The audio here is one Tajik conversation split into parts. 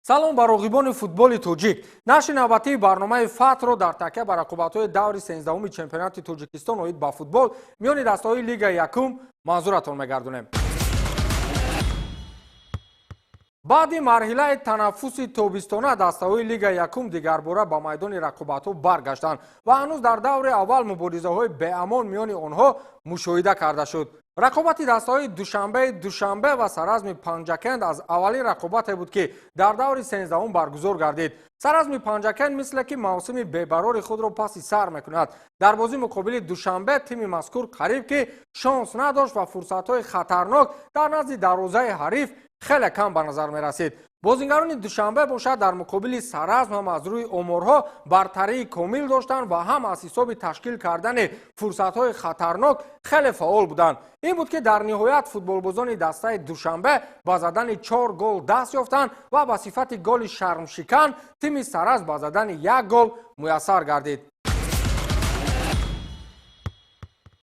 Салом ба роғибони футболи тоҷик. Нашри навбатии барномаи Фатҳро дар такя ба рақобатҳои даври 13-уми чемпионати Тоҷикистон оид ба футбол миёни дастаҳои Лигаи якум манзуратон мегардонем. Баъди марҳилаи танаффуси тобистона дастаҳои Лигаи якум дигарбора ба майдони рақобатҳо баргаштанд ва ҳанӯз дар даври аввал муборизаҳои беамон миёни онҳо мушоҳида карда шуд. Рақобати дастаҳои Душанбеи Душанбе ва Саразми Панҷакент аз аввалин рақобате буд, ки дар даври 13-ум баргузор гардид. Саразми Панҷакент мисле ки мавсими бебарори худро паси сар мекунад. Дар бозӣ муқобили Душанбе тими мазкур қариб ки шонс надошт ва фурсатҳои хатарнок дар назди дарвозаи ҳариф хеле кам ба назар мерасид. Бозингарони Душанбе бошад дар муқобили Саразм ҳам аз рӯи оморҳо бартарии комил доштанд ва ҳам аз ҳисоби ташкил кардани фурсатҳои хатарнок хеле фаъол буданд. Ин буд, ки дар ниҳоят футболбозони дастаи Душанбе ба задани 4 гол даст ёфтанд ва ба сифати голи шармшикан тими Саразм ба задани 1 гол муяссар гардид.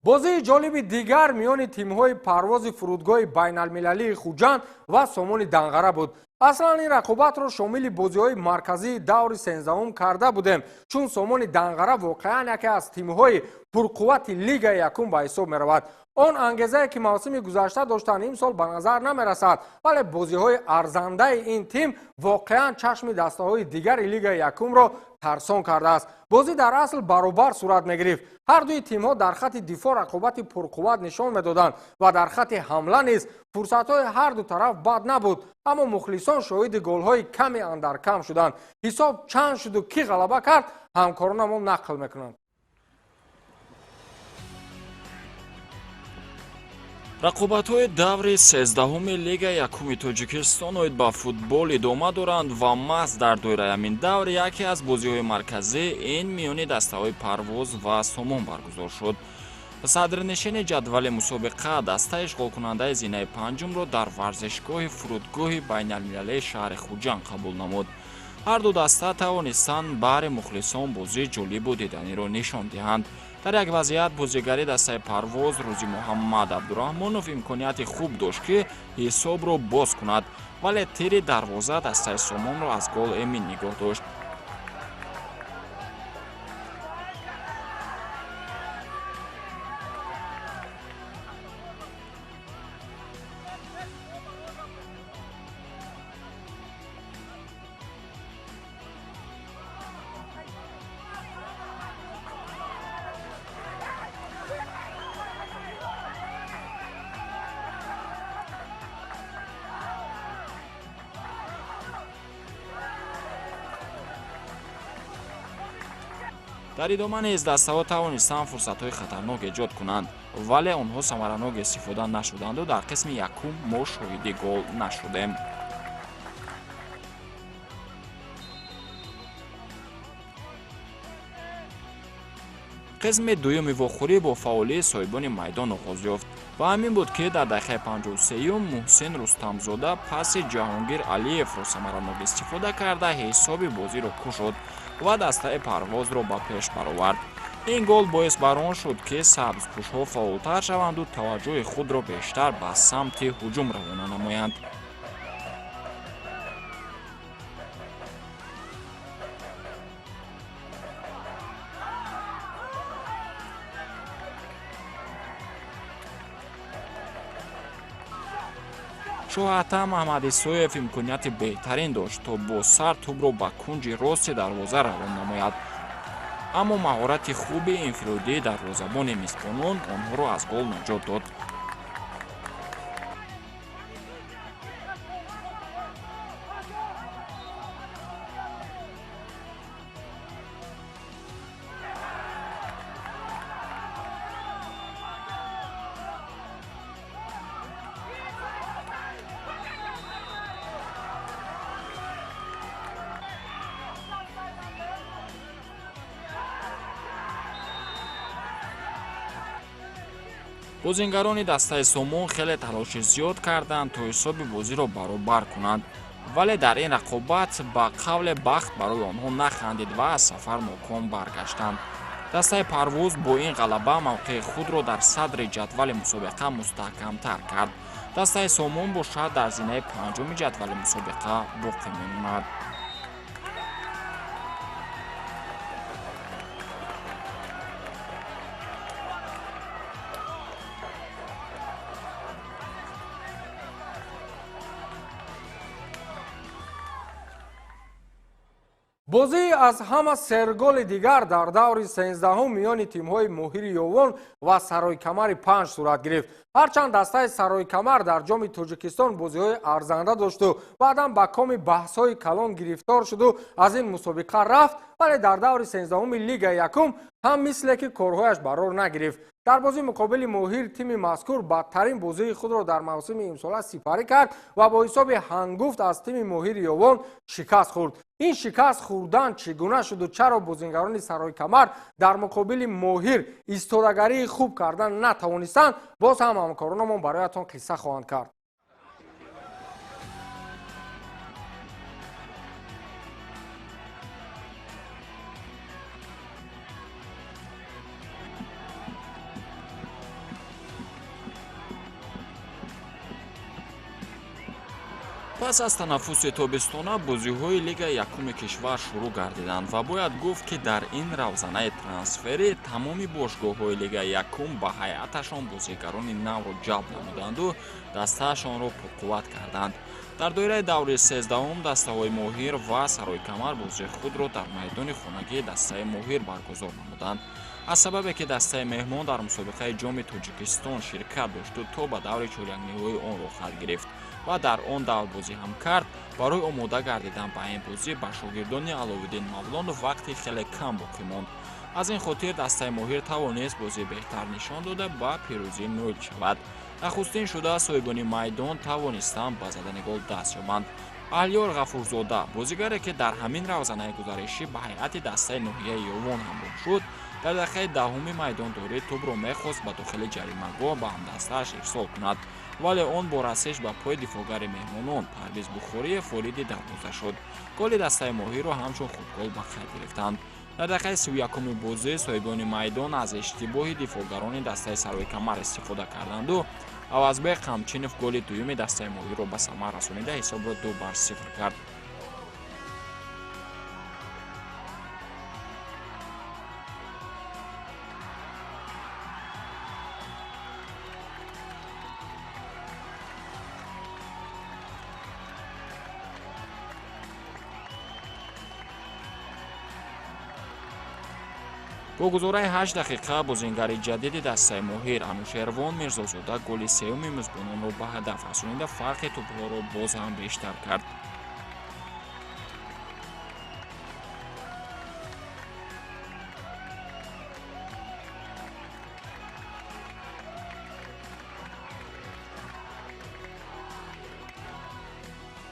Бозии ҷолиби дигар миёни тимҳои парвози фурудгоҳи байналмилалии Хуҷанд ва Сомони Данғара буд. Аслан ин рақобатро шомили бозиҳои марказии даври 13-ум карда будем, чун Сомони Данғара воқеан яке аз тимҳои пурқуввати Лигаи якум ба ҳисоб меравад. Он ангезае, ки мавсими гузашта доштанд, имсол ба назар намерасад, вале бозиҳои арзандаи ин тим воқеан чашми дастаҳои дигари Лигаи якумро тарсон кардааст. Бозӣ дар асл баробар сурат мегирифт. Ҳар дуи тимҳо дар хатти дифоъ рақобати пурқувват нишон медоданд ва дар хатти ҳамла низ фурсатҳои ҳар ду тараф бад набуд, аммо мухлисон шоҳиди голҳои ками андаркам шуданд. Ҳисоб чанд шуду кӣ ғалаба кард, ҳамкоронамон нақл мекунанд. Рақобатҳои даври 13-уми Лигаи якуми Тоҷикистон оид ба футбол идома доранд ва маҳз дар доираи ҳамин давр яке аз бозиҳои марказӣ ин миёни дастаҳои Парвоз ва Сомон баргузор шуд. Садрнишини ҷадвали мусобиқа дастаи ишғолкунандаи зинаи панҷумро дар варзишгоҳи фурудгоҳи байналмилалии шаҳри Хуҷанд қабул намуд. Ҳар ду даста тавонистанд баҳри мухлисон бозии ҷолибу диданиро нишон диҳанд. Дар як вазъият бозигари дастаи Парвоз Рӯзи Муҳаммад Абдураҳмонов имконияти хуб дошт, ки ҳисобро боз кунад, вале тири дарвоза дастаи Сомонро аз гол эмин нигоҳ дошт. Дар идома низ дастаҳо тавонистанд фурсатҳои хатарнок эҷод кунанд, вале онҳо самаранок истифода нашуданду дар қисми якум мо шоҳиди гол нашудем. Қисми дуюми вохӯрӣ бо фаъолии соҳибони майдон оғоз ёфт ва ҳамин буд, ки дар дақиқаи 53-юм Муҳсин Рустамзода паси Ҷаҳонгир Алиевро самаранок истифода карда ҳисоби бозиро кушод ва дастаи Парвозро ба пеш баровард. Ин гол боис бар он шуд, ки сабзпӯшҳо фаъолтар шаванду таваҷҷӯҳи худро бештар ба самти ҳуҷум равона намоянд. Шоҳатам Маҳмадисоев имконияти беҳтарин дошт, то бо сар тӯбро ба кунҷи рости дарвоза равон намояд, аммо маҳорати хуби инфиродии дарвозабони мизбонон онҳоро аз гол наҷот дод. Бозингарони дастаи Сомон хеле талоши зиёд карданд, то ҳисоби бозиро баробар кунанд, вале дар ин рақобат ба қавле бахт барои онҳо нахандид ва аз сафар ноком баргаштанд. Дастаи Парвоз бо ин ғалаба мавқеи худро дар садри ҷадвали мусобиқа мустаҳкамтар кард. Дастаи Сомон бошад дар зинаи панҷуми ҷадвали мусобиқа боқӣ мемонад. Бозии аз ҳама серголи дигар дар даври 13-ҳум миёни тимҳои Моҳири Ёвон ва Саройкамари 5 сурат гирифт. Ҳарчанд дастаи Саройкамар дар Ҷоми Тоҷикистон бозиҳои арзанда дошту баъдан ба коми баҳсҳои калон гирифтор шуду аз ин мусобиқа рафт, вале дар даври 13-ҳуми Лигаи якум ҳам мисле ки корҳояш барор нагирифт. Дар бозии муқобили Моҳир тими мазкур бадтарин бозии худро дар мавсими имсола сипарӣ кард ва бо ҳисоби ҳангуфт аз тими Моҳири Ёвон шикаст хӯрд. Ин шикаст хӯрдан чӣ гуна шуду чаро бозингарони Саройкамар дар муқобили Моҳир истодагарии хуб кардан натавонистанд, боз ҳам ҳамкоронамон бароятон қисса хоҳанд кард. Пас аз танаффуси тобистона бозиҳои Лигаи якуми кишвар шурӯъ гардиданд ва бояд гуфт, ки дар ин равзанаи трансферӣ тамоми бошгоҳҳои Лигаи якум ба ҳайаташон бозигарони навро ҷалб намуданду дастаашонро пурқувват карданд. Дар доираи даври 13-ҳум дастаҳои Моҳир ва Саройкамар бозии худро дар майдони хонагии дастаи Моҳир баргузор намуданд. Аз сабабе ки дастаи меҳмон дар мусобиқаи Ҷоми Тоҷикистон ширкат дошту то ба даври чорякниҳоии он роҳхат гирифт ва дар он давр бозӣ ҳам кард, барои омода гардидан ба ин бозӣ ба шогирдони Аловиддин Мавлонов вақти хеле кам боқӣ монд. Аз ин хотир дастаи Моҳир тавонист бозии беҳтар нишон дода ба пирӯзӣ ноил шавад. Нахустин шуда соҳибони майдон тавонистанд ба задани гол даст ёбанд. Аҳлиёр Ғафурзода, бозигаре ки дар ҳамин равзанаи гузаришӣ ба ҳайати дастаи ноҳияи Ёвон ҳамроҳ шуд, дар дақиқаи 10-уми майдондорӣ тӯбро мехост ба дохили ҷаримагоҳ ба ҳамдастааш ирсол кунад, вале он бо расиш ба пои дифоъгари меҳмонон Парвиз Бухориев вориди дарвоза шуд. Голи дастаи Моҳирро ҳамчун худгол ба қайд гирифтанд. Дар дақиқаи 31-уми бозӣ соҳибони майдон аз иштибоҳи дифоъгарони дастаи Саройкамар истифода карданду Авазбек Қамчинов голи дуюми дастаи Моҳирро ба самар расонида ҳисобро 2-0 кард. Бо гузораи 8 дақиқа бозингари ҷадиди дастаи Моҳир Анушервон Мирзозода голи сеюми мизбононро ба ҳадаф расонида фарқи тӯбҳоро боз ҳам бештар кард.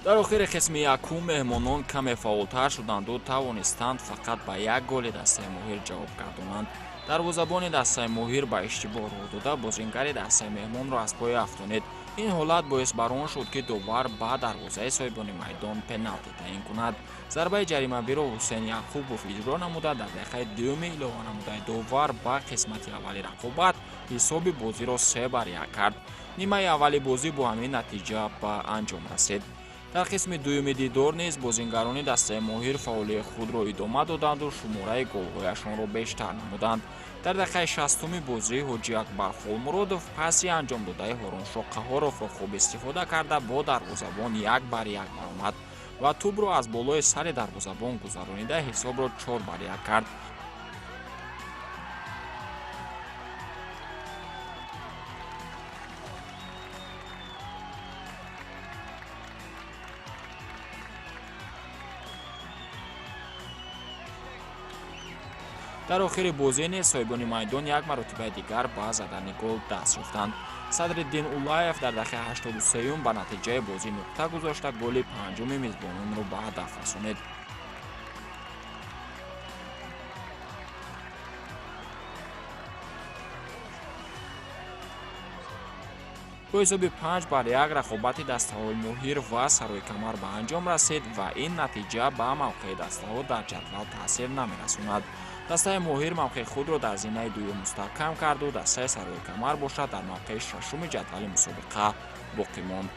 Дар охири қисми якум меҳмонон каме фаъолтар шуданду тавонистанд фақат ба як голи дастаи Моҳир ҷавоб гардонанд. Дарвозабони дастаи Моҳир ба иштибоҳ роҳ дода бозингари дастаи меҳмонро аз пой афтонид. Ин ҳолат боис бар он шуд, ки довар ба дарвозаи соҳибони майдон пеналти таъин кунад. Зарбаи ҷаримавиро Ҳусейн Яқубов иҷро намуда дар дақиқаи дуюми илова намудаи довар ба қисмати аввали рақобат ҳисоби бозиро 3-1 кард. Нимаи аввали бозӣ бо ҳамин натиҷа ба анҷом расид. Дар қисми дуюми дидор низ бозингарони дастаи Моҳир фаъолияти худро идома доданду шумораи голҳояшонро бештар намуданд. Дар дақиқаи 60-уми бозӣ Ҳоҷи Акбар Холмуродов паси анҷом додаи Ҳоруншоҳ Қаҳоровро хуб истифода карда бо дарвозабон 1-1 баромад ва тӯбро аз болои сари дарвозабон гузаронида ҳисобро 4-1 кард. Дар охири бозӣ низ соҳибони майдон як маротибаи дигар ба задани гол даст ёфтанд. Садриддин Улаев дар дақиқаи 83-юм ба натиҷаи бозӣ нуқта гузошта голи панҷуми мизбононро ба ҳадаф расонид. Бо ҳисоби 5-1 рақобати дастаҳои Моҳир ва Сарои Камар ба анҷом расид ва ин натиҷа ба мавқеи дастаҳо дар ҷадвал таъсир намерасонад. Дастаи Моҳир мавқеи худро дар зинаи дуюм мустаҳкам карду дастаи Сарои Камар бошад, дар мавқеи шашуми ҷадвали мусобиқа боқӣ монд.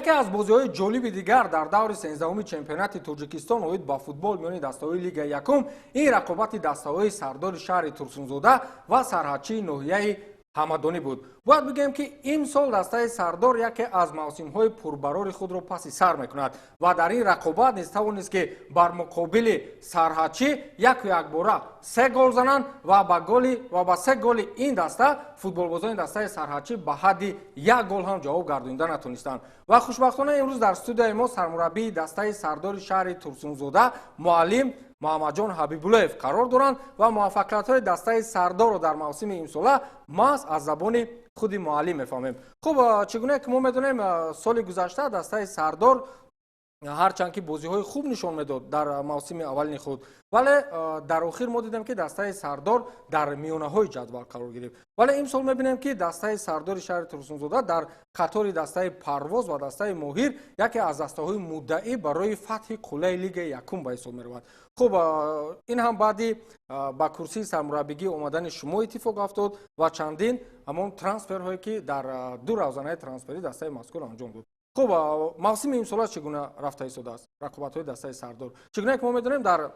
Яке аз бозиҳои ҷолиби дигар дар даври 13-уми чемпионати Тоҷикистон оид ба футбол миёни дастаҳои Лигаи якум ин рақобати дастаҳои Сардори шаҳри Турсунзода ва Сарҳадчии ноҳияи Ҳамадонӣ буд. Бояд бигӯем, ки имсол дастаи Сардор яке аз мавсимҳои пурбарори худро паси сар мекунад ва дар ин рақобат низ тавонист, ки бар муқобили Сарҳадчӣ яку якбора се гол зананд ва ба голи ва ба се голи ин даста футболбозони дастаи Сарҳадчӣ ба ҳадди як гол ҳам ҷавоб гардонида натонистанд. Ва хушбахтона имрӯз дар студияи мо сармураббии дастаи Сардори шаҳри Турсунзода муаллим Муҳаммадҷон Ҳабибуллоев қарор доранд ва муваффақиятҳои дастаи Сардорро дар мавсими имсола маҳз аз забони худи муаллим мефаҳмем. Хуб, чӣ гуна ки мо медонем, соли гузашта дастаи Сардор ҳарчанд ки бозиҳои хуб нишон медод дар мавсими аввалини худ, вале дар охир мо дидем, ки дастаи Сардор дар миёнаҳои ҷадвал қарор гирифт. Вале имсол мебинем, ки дастаи Сардори шаҳри Турсунзода дар қатори дастаи Парвоз ва дастаи Моҳир яке аз дастаҳои муддаӣ барои фатҳи қуллаи Лигаи якум ба ҳисоб меравад. Хуб, ин ҳам баъди ба курсии сармураббигӣ омадани шумо иттифоқ афтод ва чандин ҳамон трансферҳое, ки дар ду равзанаи трансферӣ дастаи мазкур анҷом дод. Хуб, мавсими имсола чӣ гуна рафта истодааст рақобатҳои дастаи Сардор? Чӣ гуна ки мо медонем, дар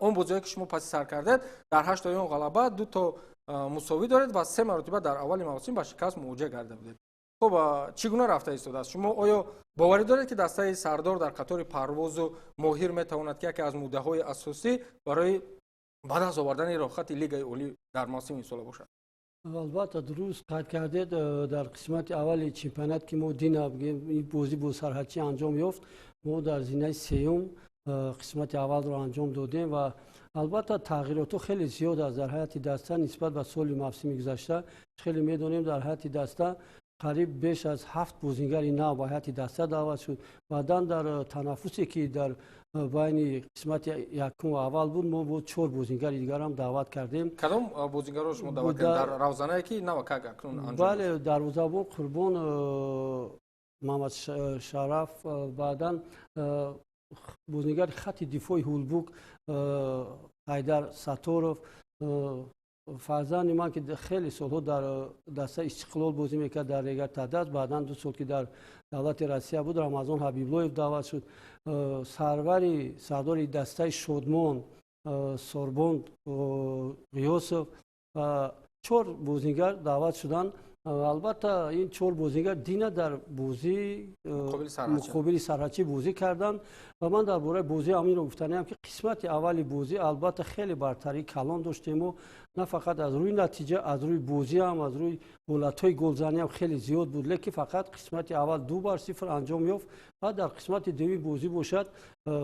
он бозиҳое, ки шумо паси сар кардед, дар ҳаштои он ғалаба, дуто мусовӣ доред ва се маротиба дар аввали мавсим ба шикаст мувоҷиҳ гарда будед. Хуб, чӣ гуна рафта истодааст? Шумо оё боварӣ доред, ки дастаи Сардор дар қатори Парвозу Моҳир метавонад, ки яке аз муддаҳои асосӣ барои ба даст овардани роҳхати Лигаи Олӣ дар мавсими имсола бошад? Албатта, дуруст қайд кардед. Дар қисмати аввали чемпионат, ки мо дина бозӣ бо Сарҳадчӣ анҷом ёфт, мо дар зинаи сеюм қисмати аввалро анҷом додем ва албатта тағйиротҳо хеле зиёд аст дар ҳайати даста нисбат ба соли мавсими гузашта. Хеле медонем, дар ҳайати даста қариб беш аз ҳафт бозингари нав ба ҳайати даста даъват шуд. Баъдан дар танаффусе, ки дар байни қисмати якум ва аввал буд, мо бо чор бозингари дигарам даъват кардем. Кадом бозингарро шумо даъват кардед дар равзанае, ки навакак акнун анҷом? Бале, дарвозабон Қурбон Мамадшараф, баъдан бозингари хатти дифои ҳулбук Ҳайдар Сатторов, фарзанди ман, ки хеле солҳо дар дастаи Истиқлол бозӣ мекард, дар Регар-ТадАЗ, баъдан 2 сол ки дар давлати Россия буд, Рамазон Ҳабиблоев даъват шуд, сарвари сардори дастаи Шодмон Сорбон Ғиёсов. Чор бозингар даъват шуданд. Албатта, ин чор бозингар дина дар бозӣ муқобили Сарҳадчӣ бозӣ карданд ва ман дар бораи бозӣ ҳаминро гуфтаниям, ки қисмати аввали бозӣ албатта хеле бартарии калон доштему, на фақат аз рӯи натиҷа, аз рӯи бозӣ ҳам, аз рӯи ҳолатҳои голзанӣ ҳам хеле зиёд буд, лекин фақат қисмати аввал 2-0 анҷом ёфт ва дар қисмати дуюми бозӣ бошад,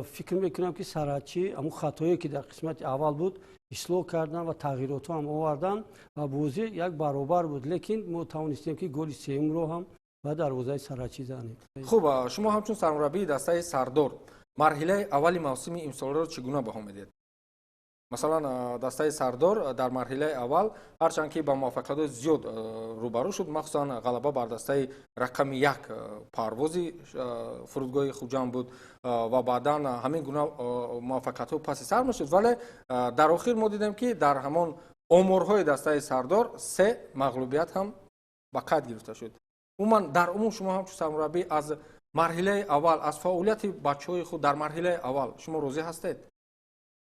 фикр мекунам, ки Сарҳадчӣ ҳамун хатое, ки дар қисмати аввал буд, ислоҳ карданд ва тағйиротҳо ҳам оварданд ва бозӣ як баробар буд, лекин мо тавонистем, ки голи сеюмро ҳам ба дарвозаи Сарҳадчӣ занем. Хуб, шумо ҳамчун сармураббии дастаи Сардор марҳилаи аввали мавсими имсоларо чӣ гуна баҳо медиҳед? Масалан, дастаи Сардор дар марҳилаи аввал ҳарчанд ки ба муваффақиятҳои зиёд рӯбарӯ шуд, махсусан ғалаба бар дастаи рақами як Парвози фурудгоҳи Хуҷанд буд ва баъдан ҳамин гуна муваффақиятҳо паси сар мешуд, вале дар охир мо дидем, ки дар ҳамон оморҳои дастаи Сардор се мағлубият ҳам ба қайд гирифта шуд. Умуман, дар умум шумо ҳамчун сармураббӣ аз марҳилаи аввал, аз фаъолияти бачаҳои худ дар марҳилаи аввал шумо розӣ ҳастед?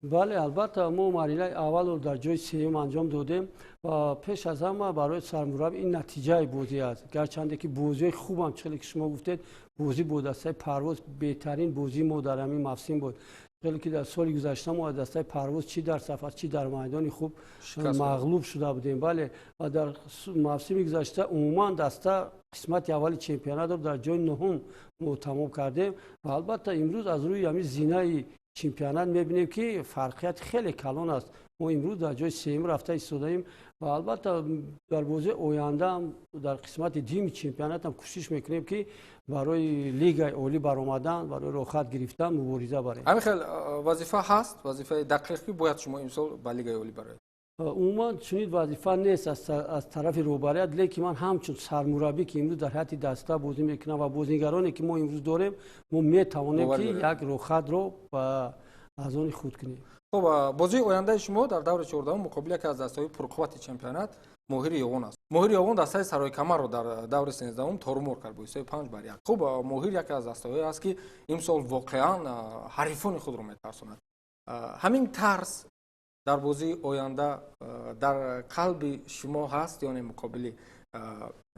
Бале, албатта, мо марҳилаи аввалро дар ҷои сеюм анҷом додем ва пеш аз ҳама барои сармураббӣ ин натиҷаи бозӣ аст. Гарчанде ки бозиҳои хубам, чӣ хеле ки шумо гуфтед, бозӣ бо дастаи Парвоз беҳтарин бозии мо дар ҳамин мавсим буд. Хеле ки дар соли гузашта мо аз дастаи Парвоз чӣ дар сафар, чӣ дар майдони худ мағлуб шуда будем. Бале, ва дар мавсими гузашта умуман даста қисмати аввали чемпионатро дар ҷои нуҳум мо тамом кардем ва албатта имрӯз аз рӯи ҳамин зинаи чемпионат мебинем, ки фарқият хеле калон аст. Мо имрӯз дар ҷои сеюм рафта истодаем. Ва албатта дар бозии ояндаам дар қисмати дуюми чемпионатам кӯшиш мекунем, ки барои лигаи олӣ баромадан, барои роҳхат гирифтан мубориза барем. Ҳамин хел вазифа ҳаст, вазифаи дақиқ, ки бояд шумо имсол ба лигаи олӣ бароед? Умуман чунин вазифа нест аз тарафи роҳбарият, лекин ман ҳамчун сармураббӣ, ки имрӯз дар ҳайати даста бозӣ мекунам ва бозигароне, ки мо имрӯз дорем, мо метавонем, ки як роҳхатро аз они худ кунем. Хуб, бозии ояндаи шумо дар даври 14-ум муқобили яке аз дастаҳои пурқуввати чемпионат Моҳири Ёвон аст. Моҳири Ёвон дастаи Сарои Камарро дар даври 13-ум торумор кард бо ҳисоби 5-1. Хуб, Моҳир яке аз дастаҳое аст, ки имсол воқеан ҳарифони худро метарсонад. Ҳамин тарс дар бозии оянда дар қалби шумо ҳаст ё не муқобили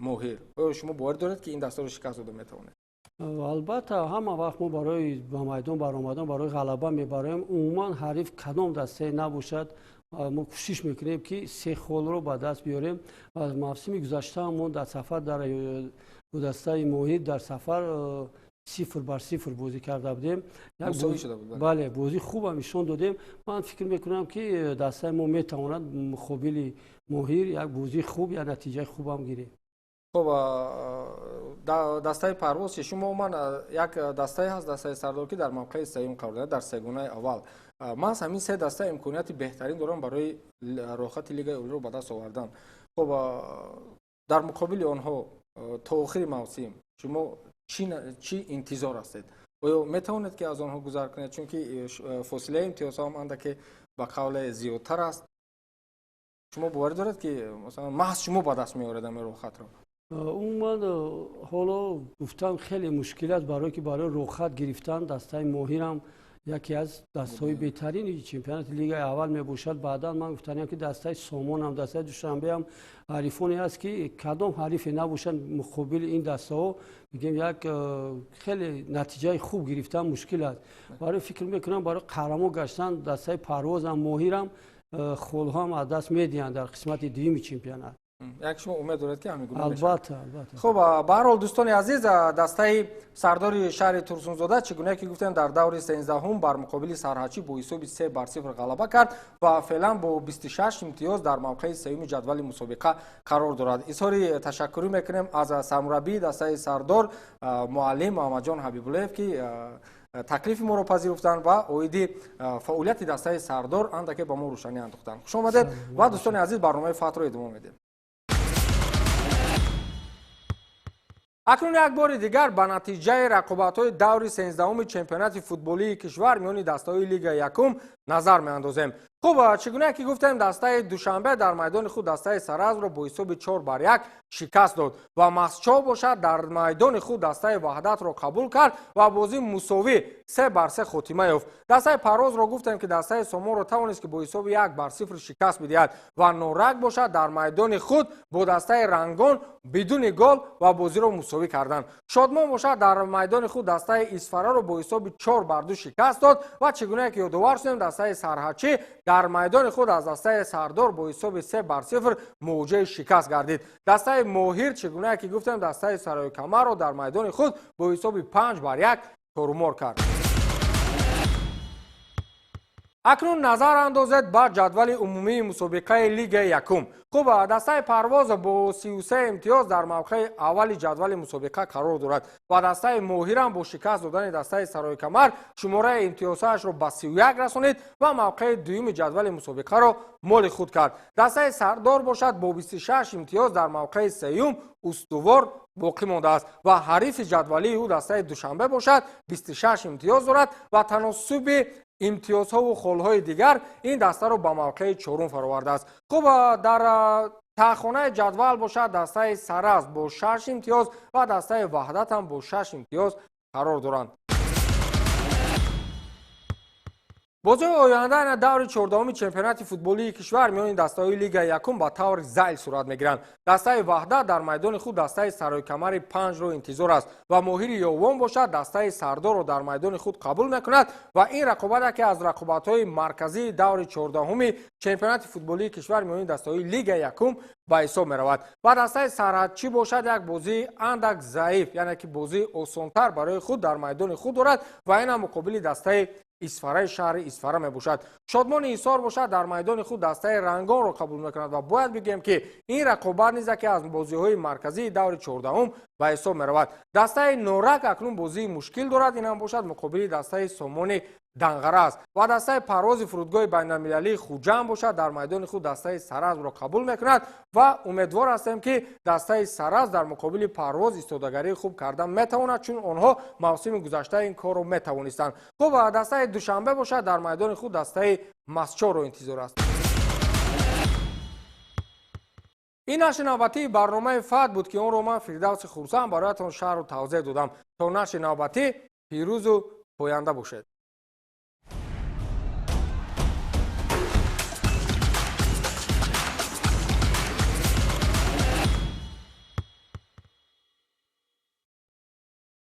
Моҳир? Оё шумо боварӣ доред, ки ин дастаро шикаст дода метавонед? Албатта, ҳама вақт мо барои ба майдон баромадан барои ғалаба мебароем. Умуман ҳариф кадом дастае набошад, мо кӯшиш мекунем, ки се холро ба даст биёрем. Аз мавсими гузашта мо дар сафар дар дастаи Моҳир дар сафар 0-0 бозӣ карда будем. Бале, бозӣ хубам нишон додем. Ман фикр мекунам, ки дастаи мо метавонад муқобили Моҳир як бозии хуб, як натиҷаи хубам гирем. Хуб, дастаи Парвоз шумо умуман як дастае ҳаст, дастаи Сардор, ки дар мавқеи сеюм қарор дорад дар сегонаи аввал. Маҳз ҳамин се даста имконияти беҳтарин доранд барои роҳхати лигаи олиро ба даст овардан. Хуб, дар муқобили онҳо то охири мавсим шумо чӣ интизор ҳастед? Оё метавонед, ки аз онҳо гузар кунед, чунки фосилаи имтиёзҳо ҳам андаке ба қавле зиёдтар аст? Шумо боварӣ доред, ки масалан маҳз шумо ба даст меоред ҳамин роҳхатро? Умуман ҳоло гуфтан хеле мушкил аст, барое ки барои роҳхат гирифтан дастаи Моҳирам яке аз дастаҳои беҳтарини чемпионати лигаи аввал мебошад. Баъдан ман гуфтаниям, ки дастаи Сомонам, дастаи Душанбеам ҳарифоне аст, ки кадом ҳарифе набошад, муқобили ин дастаҳо мегӯем як хеле натиҷаи хуб гирифтан мушкил аст. Барои фикр мекунам, барои қаҳрамон гаштан дастаи Парвозам, Моҳирам холҳоам аз даст медиҳанд дар қисмати дуюми чемпионат. Як шумо умед доред, ки ҳамин гуна? Албатта, албатта. Хуб, ба ҳар ҳол, дӯстони азиз, дастаи Сардори шаҳри Турсунзода, чӣ гуна ки гуфтем, дар даври 13-ум бар муқобили Сарҳадчӣ бо ҳисоби 3-0 ғалаба кард ва феълан бо 26 имтиёз дар мавқеи сеюми ҷадвали мусобиқа қарор дорад. Изҳори ташаккурӣ мекунем аз сармураббии дастаи Сардор муаллим Муҳаммадҷон Ҳабибуллоев, ки таклифи моро пазируфтанд ва оиди фаъолияти дастаи Сардор андаке ба мо рӯшанӣ андохтанд. Хуш омадед. Ва дӯстони азиз, барномаи Фатҳро идома медиҳем. Акнун як бори дигар ба натиҷаи рақобатҳои даври 13-уми чемпионати футболии кишвар миёни дастаҳои лигаи якум назар меандозем. Хуб, чӣ гуна ки гуфтем, дастаи Душанбе дар майдони худ дастаи Саразмро бо ҳисоби 4-1 шикаст дод ва Мастчоҳ бошад дар майдони худ дастаи Ваҳдатро қабул кард ва бозӣ мусовӣ 3-3 хотима ёфт. Дастаи Парвозро гуфтем, ки дастаи Сомонро тавонист, ки бо ҳисоби 1-0 шикаст бидиҳад ва Норак бошад дар майдони худ бо дастаи Рангон бидуни гол ва бозиро мусовӣ карданд. Шодмон бошад дар майдони худ дастаи Исфараро бо ҳисоби 4-2 шикаст дод ва чӣ гуна ки ёдовар шудем, дастаи Сарҳадчӣ дар майдони худ аз дастаи Сардор бо ҳисоби 3-0 мувоҷеҳи шикаст гардид. Дастаи Моҳир, чӣ гуна ки гуфтем, дастаи Сарои Камарро дар майдони худ бо ҳисоби 5-1 торумор кард. Акнун назар андозед ба ҷадвали умумии мусобиқаи лигаи якум. Хуб, дастаи Парвоз бо 33 имтиёз дар мавқеи аввали ҷадвали мусобиқа қарор дорад ва дастаи Моҳирам бо шикаст додани дастаи Сарои Камар шумораи имтиёзҳояшро ба 31 расонид ва мавқеи дуюми ҷадвали мусобиқаро моли худ кард. Дастаи Сардор бошад бо 26 имтиёз дар мавқеи сеюм устувор боқӣ мондааст ва ҳарифи ҷадвалии ӯ дастаи Душанбе бошад 26 имтиёз дорад ва таносуби имтиёзҳову холҳои дигар ин дастаро ба мавқеи чорум фаровардааст. Хуб, дар таҳхонаи ҷадвал бошад дастаи Саразм бо шаш имтиёз ва дастаи Ваҳдат ҳам бо шаш имтиёз қарор доранд. Бозиҳои оянда на даври 14-уми чемпионати футболии кишвар миёни дастаҳои лигаи якум ба таври зайл сурат мегиранд. Дастаи Ваҳдат дар майдони худ дастаи Сарои Камари панҷро интизор аст ва Моҳири Ёвон бошад дастаи Сардорро дар майдони худ қабул мекунад ва ин рақобат яке аз рақобатҳои марказии даври 14-уми чемпионати футболии кишвар миёни дастаҳои лигаи якум ба ҳисоб меравад. Ва дастаи Сарҳадчӣ бошад як бозии андак заиф, яъне ки бозии осонтар барои худ дар майдони худ дорад ва ин ҳам муқобили дастаи Исфараи шаҳри Исфара мебошад. Шодмони Ҳисор бошад, дар майдони худ дастаи Рангонро қабул мекунад ва бояд бигӯем, ки ин рақобат низ яке аз бозиҳои марказии даври 14-ум ба ҳисоб меравад. Дастаи Норак акнун бозии мушкил дорад, ин ҳам бошад муқобили дастаи Сомони Данғара аст. Ва дастаи Парвози фурудгоҳи байналмилалии Хуҷанд бошад, дар майдони худ дастаи Саразмро қабул мекунад ва умедвор ҳастем, ки дастаи Саразм дар муқобили Парвоз истодагарии хуб кардан метавонад, чун онҳо мавсими гузашта ин корро метавонистанд. Хуб, дастаи Душанбе бошад, дар майдони худ дастаи Масчорро интизор аст. Ин нашри навбатии барномаи Фат буд, ки онро ман, Фирдавси Хурсанд, бароятон шаҳру тавзеҳ додам. То нашри навбатӣ пирӯзу поянда бошед.